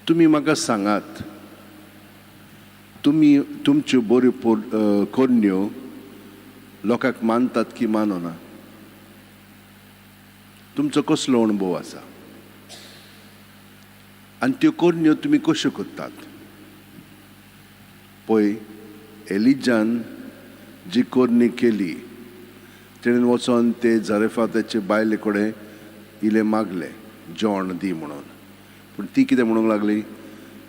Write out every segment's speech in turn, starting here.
तुमी म्हाका सांगात, तुमी तुमच्यो बऱ्यो करण्यो लोकांक मानतात की मानना? तुमचो कसलो अणभव आसा आनी त्यो करण्यो तुमी कश्यो करतात? पळय, एलिजान जी करणी केली, तेणेन वचोन ते जरेफाताचे बायले कडेन इलें मागलें, जेवण दी म्हणून. पूण ती कितें म्हणूंक लागली?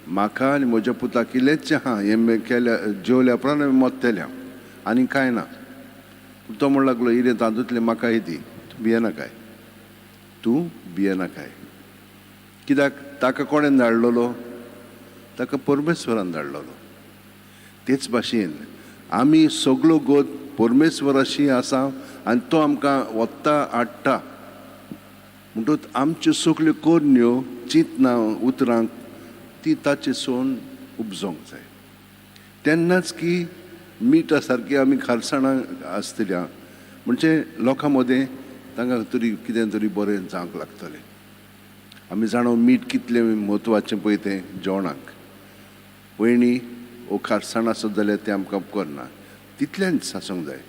म्हाका आनी म्हज्या पुताक इल्लेंच आहा, हें केल्या जेवल्या उपरांत आमी मोत्तेल्या, आनी कांय ना. पूण तो म्हणूंक लागलो, इलें तातूंतलें म्हाकाय दी, तूं भियेनाकाय, तूं भियेनाकाय. कित्याक ताका कोणें धाडलेलो? ताका परमेश्वरान धाडलेलो. तेच भाशेन आमी सगळो गोत परमेश्वराशी आसा आनी तो आमकां वत्ता हाडटा. म्हणटकूच आमच्यो सगल्यो करण्यो, चिंतनां, उतरां ती ताचे सून उपजोंक जाय. तेन्नाच की मिठा सारकी आमी खारसाणां आसतली. म्हणजे लोकां मदें तांकां तरी कितें तरी बरें जावंक लागतलें. आमी जाणा मीठ कितलें म्हत्वाचें पळय तें जेवणाक. वयणी वो खारसाण आसत जाल्यार तें आमकां उपकरना. तितलेंच आसूंक जाय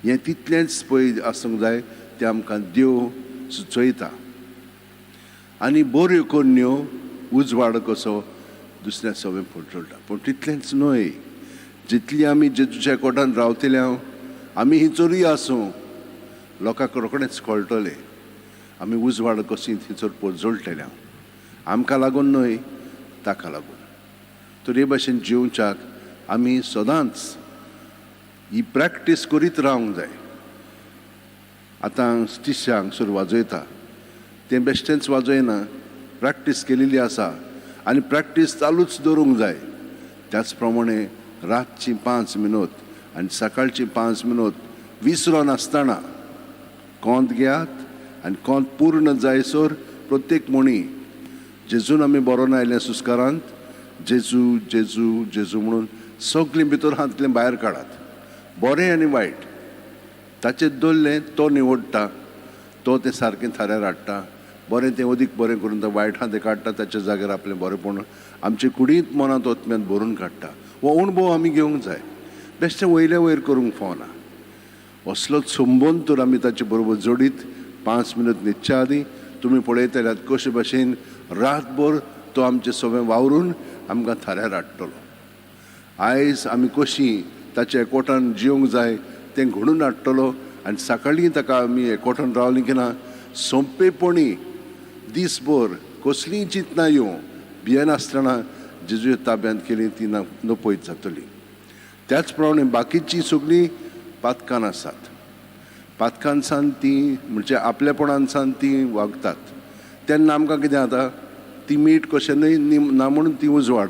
हें, तितलेंच पळय आसूंक जाय, तें आमकां देव सुचयता. आनी बऱ्यो करण्यो उजवाड कसो दुसऱ्या सगळें पडटा. पूण तितलेंच न्हय, जितली आमी जेजूच्या कोटान रावतले, आमी ही चोरी आसूं, लोकांक रोखडेंच कळटलें आमी उजवाड कशी थंयसर पोजोळटले. आमकां लागून न्हय, ताका लागून. तर हे भाशेन जिवच्याक आमी सदांच ही प्रॅक्टीस करीत रावंक जाय. आतां स्टिश्या हांगसर वाजयता, तें बेश्टेंच वाजयना, प्रॅक्टीस केलेली आसा आनी प्रॅक्टीस चालूच दवरूंक जाय. त्याच प्रमाणे रातची 5 मिनूत आनी सकाळची 5 मिनूत विसरो नासतना कोंत घेयात आनी कोंत पूर्ण जायसर प्रत्येक म्हणी जेजून आमी बरोवन आयलें सुस्कारांत, जेजू जेजू जेजू म्हणून सगळीं भितर हातलें भायर काडात, बरें आनी वायट. ताचेर दवरलें, तो निवडटा, तो तें सारकें थाऱ्यार हाडटा. बरें तें अदीक बरें करून तो वायट आहा तें काडटा, ताच्या जाग्यार आपलें बरेंपण आमचे कुडींत, मनांत, ओतम्यांत भरून काडटा. हो अणभव आमी घेवंक जाय. बेश्टें वयले वयर करूंक फावना. असलोच संबंद तर आमी ताचे बरोबर जोडीत 5 मिनट न्हिदच्या आदीं तुमी पळयतल्यात कशे भाशेन रातभर तो आमचें सगळें वावरून आमकां थाऱ्यार हाडटलो. आयज आमी कशी ताच्या एकवटान जिवंक जाय तें घडून हाडटलो. आनी सकाळीं ताका आमी एकवटान रावलीं की ना, सोंपेपणी दीसभर कसलीय चिंतनां येवं, भियेनासतना जेजूच्या ताब्यांत केली ती ना नपयत जातली. त्याच प्रमाणे बाकीचीं सगळीं पातकां आसात. पातकांसान ती म्हणजे आपलेपणानसान ती वागतात तेन्ना आमकां कितें जाता? ती मीठ कशें न्हय ना म्हणून ती उजवाड.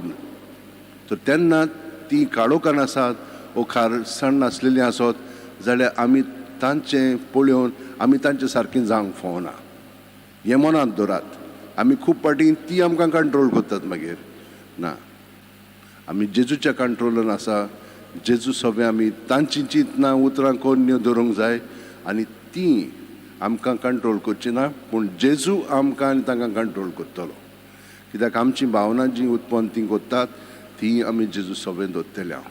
तर तेन्ना ती काळोखान आसात वो खारसाण नासलेली आसत जाल्यार आमी तांचें पळोवन आमी तांचे सारकें जावंक फावना, हें मनांत दवरात. आमी खूब फावटी ती आमकां कंट्रोल करतात मागीर. ना, आमी जेजूच्या कंट्रोलान आसा. जेजू सगळें आमी तांची चिंतनां, उतरां कोन्न्यो दवरूंक जाय आनी ती आमकां कंट्रोल करची ना, पूण जेजू आमकां आनी तांकां कंट्रोल करतलो. कित्याक आमची भावनां जी उत्पन्न ती करतात ती आमी जेजू सगळें दवरतले हांव.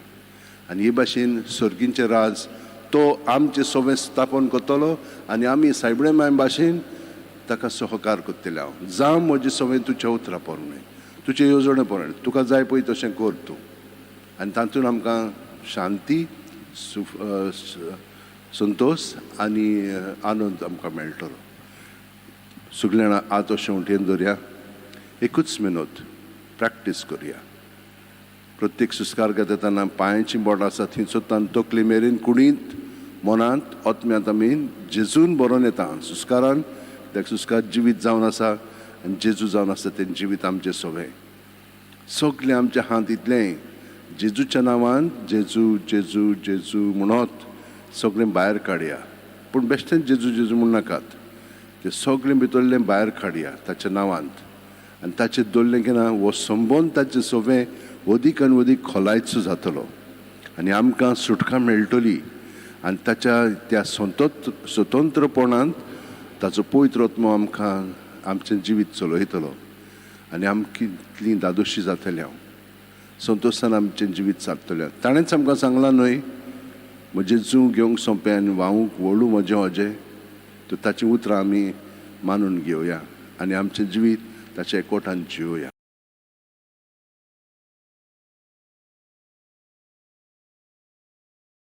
आनी हे भाशेन सर्गींचें राज तो आमचें सगळें स्थापन करतलो आनी आमी सायबणे माय भाशेन ताका सहकार करतले हांव. जावं म्हजें सगळें तुज्या उतरां प्रमाणें, तुजे येवजणे प्रमाणें, तुका जाय पळय तशें कर तूं. आनी तातूंत आमकां शांती, संतोश आनी आनंद आमकां मेळटलो. सगळीं जाणां हात अशें उठेन दवरया. एकूच मिनूत प्रॅक्टीस करुया. प्रत्येक सुस्कार घेता तेन्ना पांयाचीं बोटां आसा थंयसर तकली मेरेन कुडींत, मनांत, आत्म्यांत आमी जेजून बरोवन येता सुस्कारान. कित्याक सुस्कार जिवीत जावन आसा आनी जेजू जावन आसा तें जिवीत आमचें सगळें. सगळें आमच्या हात इतलें जेजूच्या नांवान जेजू जेजू जेजू म्हणत सगळें भायर काडया. पूण बेश्टेंच जेजू जेजू म्हण नाकात, तें सगळें भितरलें भायर काडया ताच्या नांवांत. आनी ताचेर दवरलें की ना, हो संबंद ताचें सगळें अदीक आनी अदीक खोलायचो जातलो आनी आमकां सुटका मेळटली. आनी ताच्या त्या स्वतंत्रपणांत ताचो पवित्र आत्मो आमकां आमचें जिवीत चलयतलो. आनी आमकां कितलीं धादोशी जातलें. हांव संतोशान आमचें जिवीत सारतलें. ताणेंच आमकां सांगलां न्हय, म्हजें जूं घेवंक सोंपें आनी व्हांवूंक व्हडू म्हजें अजें. तर ताचीं उतरां आमी मानून घेवया आनी आमचें जिवीत ताच्या एकवटान जियोया.